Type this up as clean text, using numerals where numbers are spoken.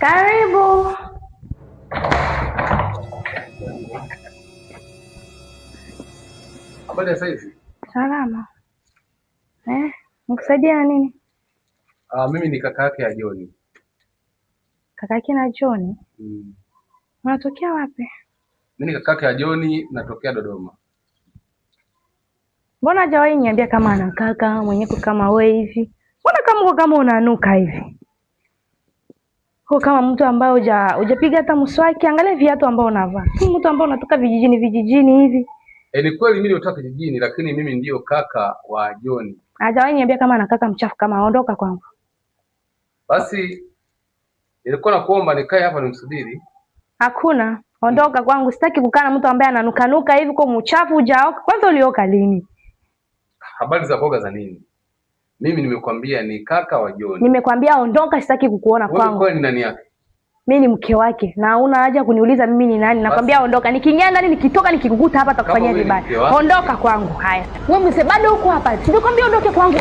Karibu. Habari ya saizi? Salama. Eh, nikusaidia na nini? Ah, mimi ni kaka yake ya Joni. Kaka yake na John, Mm. unatokea wapi? Mimi ni kaka yake ya Joni, natokea Dodoma. Mbona hajawahi niambia kama ana kaka mwenyeko kama we hivi? Mbona kama uko kama unanuka hivi? Huko kama mtu ambaye hujapiga hata mswaki, angalia viatu ambao unavaa. Si mtu ambaye unatoka vijijini vijijini hivi. E, ni kweli mimi nimetoka kijijini, lakini mimi ndiyo kaka wa Joni. Hajawahi niambia kama ana kaka mchafu kama ondoka kwangu. Basi nilikuwa nakuomba nikae hapa nimsubiri. Hakuna. Ondoka kwangu, sitaki kukaa na mtu ambaye ananukanuka hivi kwa mchafu hujaoka. Kwanza ulioka lini? Habari za kuoga za nini? Mimi nimekwambia ni kaka wa Joni. Nimekwambia ondoka, sitaki kukuona Wewe kwangu. kweli ni nani yake? Mimi ni mke wake na huna haja kuniuliza mimi ni nani. Nakwambia ondoka. Nikiingia ndani nikitoka nikikukuta hapa Kama takufanyia wewe ni vibaya. mke wake. Ondoka kwangu. Haya. Wewe mzee bado uko hapa. Sikwambia ondoke kwangu.